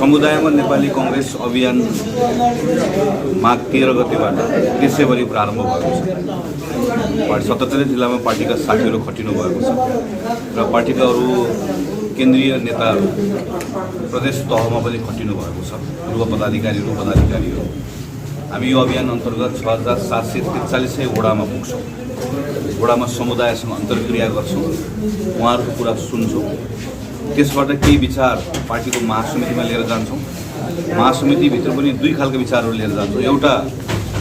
समुदायमा नेपाली कांग्रेस अभियान माघ 13 गतेबाट देशैभरि प्रारम्भ भएको छ। 77 जिल्लामा पार्टीका साथीहरू खटिनु भएको छ र पार्टीका अरू केन्द्रीय नेताहरू प्रदेश तहमा पनि खटिनु भएको छ। पूर्व पदाधिकारीहरू हामी यो अभियान अन्तर्गत 6743 वडामा पुग्छौँ। वडामा समुदायसँग अन्तर्क्रिया गर्छौँ, उहाँहरूको कुरा सुन्छौँ, त्यसबाट केही विचार पार्टीको महासमितिमा लिएर जान्छौँ। महासमितिभित्र पनि दुई खालका विचारहरू लिएर जान्छौँ। एउटा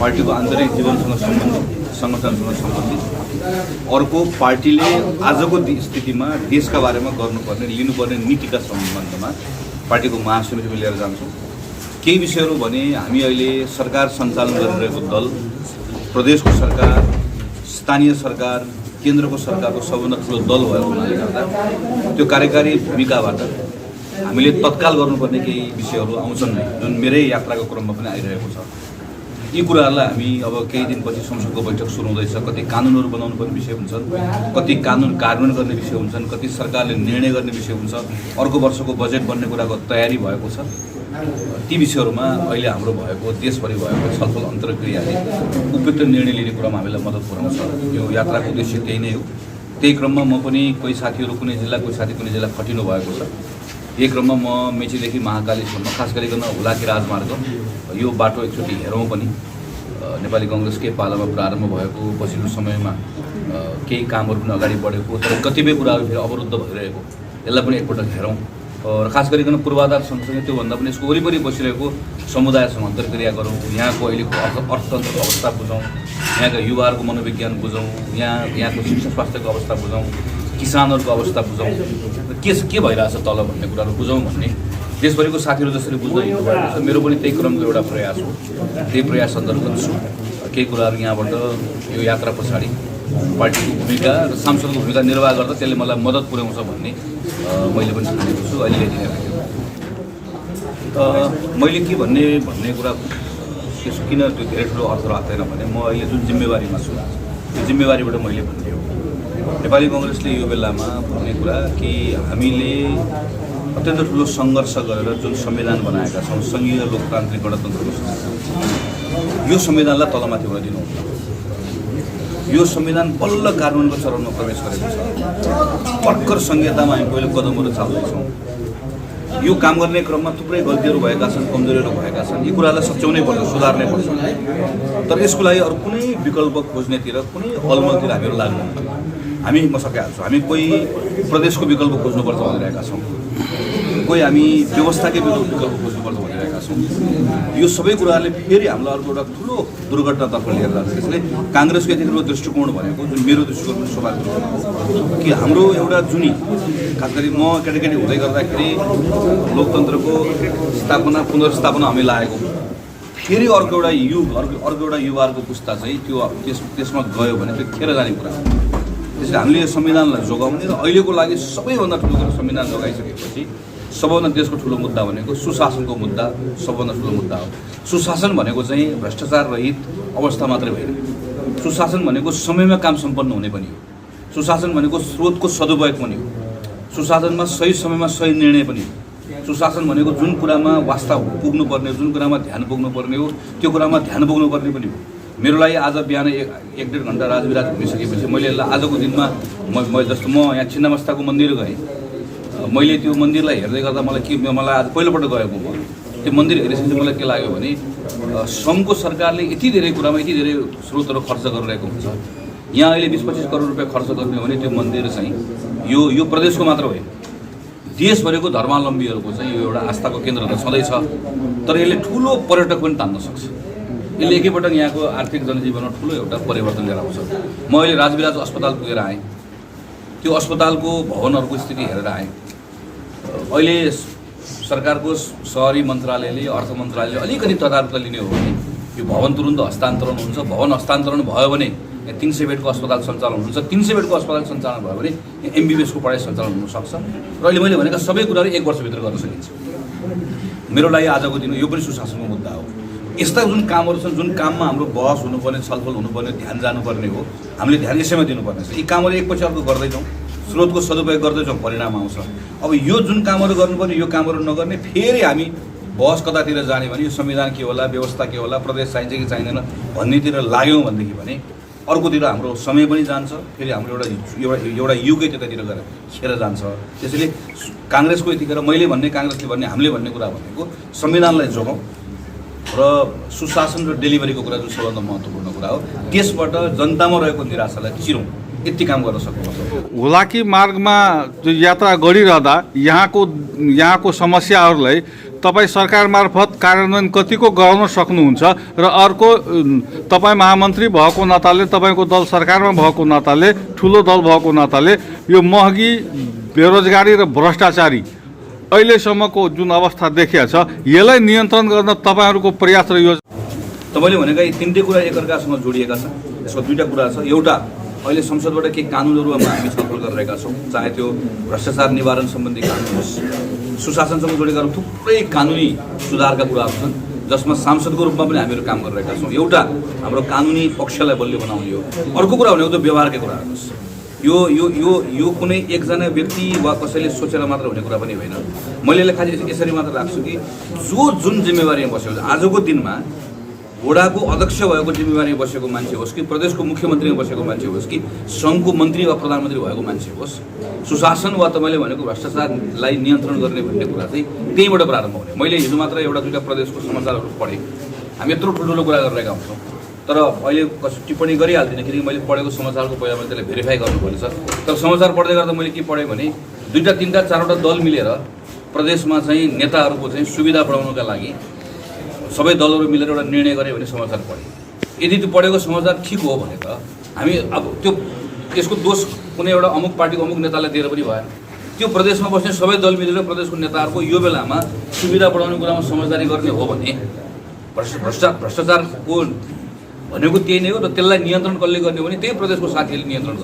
पार्टीको आन्तरिक जीवनसँग सम्बन्धित, सङ्गठनसँग सम्बन्धित, अर्को पार्टीले आजको स्थितिमा देशका बारेमा गर्नुपर्ने लिनुपर्ने नीतिका सम्बन्धमा पार्टीको महासमितिमा लिएर जान्छौँ। केही विषयहरू भने हामी अहिले सरकार सञ्चालन गरिरहेको दल, प्रदेशको सरकार, स्थानीय सरकार, केन्द्रको सरकारको सबभन्दा ठुलो दल भएको हुनाले गर्दा त्यो कार्यकारी भूमिकाबाट हामीले तत्काल गर्नुपर्ने केही विषयहरू आउँछन् नै, जुन मेरै यात्राको क्रममा पनि आइरहेको छ। यी कुराहरूलाई हामी अब केही दिनपछि संसदको बैठक सुरु हुँदैछ। कति कानुनहरू बनाउनु पर्ने विषय हुन्छन्, कति कानुन कार्यान्वयन गर्ने विषय हुन्छन्, कति सरकारले निर्णय गर्ने विषय हुन्छ, अर्को वर्षको बजेट बन्ने कुराको तयारी भएको छ। ती विषयहरूमा अहिले हाम्रो भएको देशभरि भएको छलफल अन्तर्क्रियाले उपयुक्त निर्णय लिने कुरामा हामीलाई मद्दत पुर्याउँछ। यो यात्राको उद्देश्य त्यही नै हो। त्यही क्रममा म पनि कोही साथीहरू कुनै जिल्ला, कोही साथी कुनै जिल्ला खटिनु भएको छ। यही क्रममा म मेचीदेखि महाकालीसम्म, खास गरिकन हुलाकी राजमार्ग यो बाटो एकचोटि हेरौँ पनि। नेपाली कांग्रेसकै पालामा प्रारम्भ भएको पछिल्लो समयमा केही कामहरू पनि अगाडि बढेको, तर कतिपय कुराहरू फेरि अवरुद्ध भइरहेको, यसलाई पनि एकपटक हेरौँ। र खास गरिकन पूर्वाधार सँगसँगै त्योभन्दा पनि यसको वरिपरि बसिरहेको समुदायसँग अन्तर्क्रिया गरौँ, यहाँको अहिलेको अर्थतन्त्रको अवस्था बुझौँ, यहाँका युवाहरूको मनोविज्ञान बुझौँ, यहाँको शिक्षा स्वास्थ्यको अवस्था बुझौँ, किसानहरूको अवस्था बुझौँ, के भइरहेछ तल भन्ने कुराहरू बुझौँ भन्ने देशभरिको साथीहरू जसरी बुझ्दै हिँड्नु भएको छ। मेरो पनि त्यही क्रमको एउटा प्रयास हो। त्यही प्रयास अन्तर्गत छु। केही कुराहरू यहाँबाट यो यात्रा पछाडि पार्टीको भूमिका र सांसदको भूमिका निर्वाह गर्दा त्यसले मलाई मद्दत पुर्याउँछ भन्ने मैले पनि ठानेको छु। अहिले मैले के भन्ने कुरा त्यसो किन त्यो धेरै ठुलो अर्थ राख्दैन भने म अहिले जुन जिम्मेवारीमा छु त्यो जिम्मेवारीबाट मैले भन्ने हो। नेपाली कांग्रेसले यो बेलामा भन्ने कुरा कि हामीले अत्यन्त ठुलो सङ्घर्ष गरेर जुन संविधान बनाएका छौँ, सङ्घीय लोकतान्त्रिक गणतन्त्रको संविधान, यो संविधानलाई तलमाथि हुन दिनुहुन्न। यो संविधान बल्ल कार्यान्वयनको चरणमा प्रवेश गरेको छ। भर्खर संहितामा हामी पहिलो कदमहरू चाल्दैछौँ। यो काम गर्ने क्रममा थुप्रै गल्तीहरू भएका छन्, कमजोरीहरू भएका छन्। यी कुरालाई सच्याउनै पर्छ, सुधार्नै पर्छ। तर यसको लागि अरू कुनै विकल्प खोज्नेतिर, कुनै अलमलतिर हामीहरू लाग्नुहुन्न। हामी म सकिहाल्छौँ। हामी कोही प्रदेशको विकल्प खोज्नुपर्छ भनिरहेका छौँ, कोही हामी व्यवस्थाकै विकल्प खोज्नुपर्छ भनिरहेका छौँ। यो सबै कुराहरूले फेरि हामीलाई अर्को एउटा ठुलो दुर्घटनातर्फ लिएर जान्छ। त्यसले काङ्ग्रेसको यति ठुलो दृष्टिकोण भनेको, जुन मेरो दृष्टिकोण पनि स्वाभाविक हो कि हाम्रो एउटा जुनी, खास गरी म केटाकेटी हुँदै गर्दाखेरि लोकतन्त्रको स्थापना, पुनर्स्थापना हामी लागेको, फेरि अर्को एउटा युग, अर्को एउटा युवाहरूको पुस्ता चाहिँ त्यसमा गयो भने त्यो खेर जाने कुरा। त्यसले हामीले यो संविधानलाई जोगाउने र अहिलेको लागि सबैभन्दा ठुलो कुरा संविधान जोगाइसकेपछि सबभन्दा देशको ठुलो मुद्दा भनेको सुशासनको मुद्दा सबभन्दा ठुलो मुद्दा हो। सुशासन भनेको चाहिँ भ्रष्टाचार रहित अवस्था मात्रै होइन। सुशासन भनेको समयमा काम सम्पन्न हुने पनि हो। सुशासन भनेको स्रोतको सदुपयोग पनि हो। सुशासनमा सही समयमा सही निर्णय पनि हो। सुशासन भनेको जुन कुरामा वास्ता पुग्नुपर्ने, जुन कुरामा ध्यान पुग्नुपर्ने हो, त्यो कुरामा ध्यान पुग्नुपर्ने पनि हो। मेरो लागि आज बिहान 1-1.5 घन्टा राजविराज घुमिसकेपछि मैले आजको दिनमा जस्तो म यहाँ छिन्नमस्ताको मन्दिर गएँ। मैले त्यो मन्दिरलाई हेर्दै गर्दा मलाई आज पहिलोपल्ट गएको म त्यो मन्दिर हेरिसकेपछि मलाई के लाग्यो भने सङ्घको सरकारले यति धेरै कुरामा यति धेरै स्रोतहरू खर्च गरिरहेको हुन्छ। यहाँ अहिले 20-25 करोड रुपियाँ खर्च गर्ने हो भने त्यो मन्दिर चाहिँ यो प्रदेशको मात्र होइन, देशभरिको धर्मावलम्बीहरूको चाहिँ यो एउटा आस्थाको केन्द्र त छँदैछ। तर यसले ठुलो पर्यटक पनि तान्न सक्छ। यसले एकैपटक यहाँको आर्थिक जनजीवनमा ठुलो एउटा परिवर्तन लिएर आउँछ। म अहिले राजविराज अस्पताल पुगेर आएँ। त्यो अस्पतालको भवनहरूको स्थिति हेरेर आएँ। अहिले सरकारको सहरी मन्त्रालयले, अर्थ मन्त्रालयले अलिकति तदारक लिने हो भने यो भवन तुरुन्त हस्तान्तरण हुन्छ। भवन हस्तान्तरण भयो भने 300 बेडको अस्पताल सञ्चालन हुन्छ। 300 बेडको अस्पताल सञ्चालन भयो भने MBBS को पढाइ सञ्चालन हुनसक्छ। र अहिले मैले भनेका सबै कुराहरू 1 वर्षभित्र गर्न सकिन्छ। मेरो लागि आजको दिन यो पनि सुशासनको मुद्दा हो। यस्ता जुन कामहरू छन्, जुन काममा हाम्रो बहस हुनुपर्ने, छलफल हुनुपर्ने, ध्यान जानुपर्ने हो, हामीले ध्यान यसैमा दिनुपर्ने छ। यी कामहरू एकपछि अर्को गर्दै जाउँ, स्रोतको सदुपयोग गर्दै जाउँ, परिणाम आउँछ। अब यो जुन कामहरू गर्नुपर्ने यो कामहरू नगर्ने, फेरि हामी बहस कतातिर जाने भने यो संविधान के होला, व्यवस्था के होला, प्रदेश चाहिन्छ कि चाहिँदैन भन्नेतिर लाग्यौँ भनेदेखि भने अर्कोतिर हाम्रो समय पनि जान्छ, फेरि हाम्रो एउटा युगै त्यतातिर गएर खेर जान्छ। त्यसैले काङ्ग्रेसको यतिखेर मैले भन्ने, काङ्ग्रेसले भन्ने, हामीले भन्ने कुरा भनेको संविधानलाई जोगाउँ र सुशासन र डेलिभरीको कुरा जो सबभन्दा महत्त्वपूर्ण कुरा हो, त्यसबाट जनतामा रहेको निराशालाई चिरौँ, यति काम गर्न सक्नुपर्छ। हुलाकी मार्गमा यात्रा गरिरहँदा यहाँको समस्याहरूलाई तपाईँ सरकार मार्फत कार्यान्वयन कतिको गराउन सक्नुहुन्छ र अर्को तपाईँ महामन्त्री भएको नाताले, तपाईँको दल सरकारमा भएको नाताले, ठुलो दल भएको नाताले यो महँगी, बेरोजगारी र भ्रष्टाचारी अहिलेसम्मको जुन अवस्था देखिया छ यसलाई नियन्त्रण गर्न तपाईँहरूको प्रयास र योजना? तपाईँले भनेका यी तिनटै कुरा एकअर्कासँग जोडिएका छन्। यसको दुईवटा कुरा छ। एउटा, अहिले संसदबाट केही कानुनहरू हामी छलफल गरिरहेका छौँ, चाहे त्यो भ्रष्टाचार निवारण सम्बन्धी कानुन होस्, सुशासनसँग जोडेका थुप्रै कानुनी सुधारका कुराहरू छन् जसमा सांसदको रूपमा पनि हामीहरू काम गरिरहेका छौँ। एउटा हाम्रो कानुनी पक्षलाई बलियो बनाउने हो। अर्को कुरा भनेको त व्यवहारकै कुरा हेर्नुहोस्, यो यो यो यो कुनै एकजना व्यक्ति वा कसैले सोचेर मात्र हुने कुरा पनि होइन। मैले खालि यसरी मात्र राख्छु कि जुन जिम्मेवारीमा बसेको छ, आजको दिनमा वडाको अध्यक्ष भएको जिम्मेवारीमा बसेको मान्छे होस् कि प्रदेशको मुख्यमन्त्रीमा बसेको मान्छे होस् कि सङ्घको मन्त्री वा प्रधानमन्त्री भएको मान्छे होस्, सुशासन वा तपाईँले भनेको भ्रष्टाचारलाई नियन्त्रण गर्ने भन्ने कुरा चाहिँ त्यहीँबाट प्रारम्भ हुने। मैले हिजो मात्र एउटा दुईवटा प्रदेशको समाचारहरू पढेँ। हामी यत्रो ठुल्ठुलो कुरा गरिरहेका हुन्छौँ, तर अहिले टिप्पणी गरिहाल्दिनँ किनकि मैले पढेको समाचारको पहिला मैले त्यसलाई भेरिफाई गर्नुपर्छ। तर समाचार पढ्दै गर्दा मैले के पढेँ भने दुईवटा तिनवटा चारवटा दल मिलेर प्रदेशमा चाहिँ नेताहरूको चाहिँ सुविधा बढाउनका लागि सबै दलहरू मिलेर एउटा निर्णय गरे भन्ने समाचार पढेँ। यदि त्यो पढेको समाचार ठिक हो भने त हामी अब त्यसको दोष कुनै एउटा अमुक पार्टीको अमुक नेतालाई दिएर पनि भएन। त्यो प्रदेशमा बस्ने सबै दल मिलेर प्रदेशको नेताहरूको यो बेलामा सुविधा बढाउने कुरामा समझदारी गर्ने हो भने भ्रष्टाचारको भनेको त्यही नै हो र त्यसलाई नियन्त्रण कसले गर्ने भने त्यही प्रदेशको साथीहरूले नियन्त्रण गर्छ।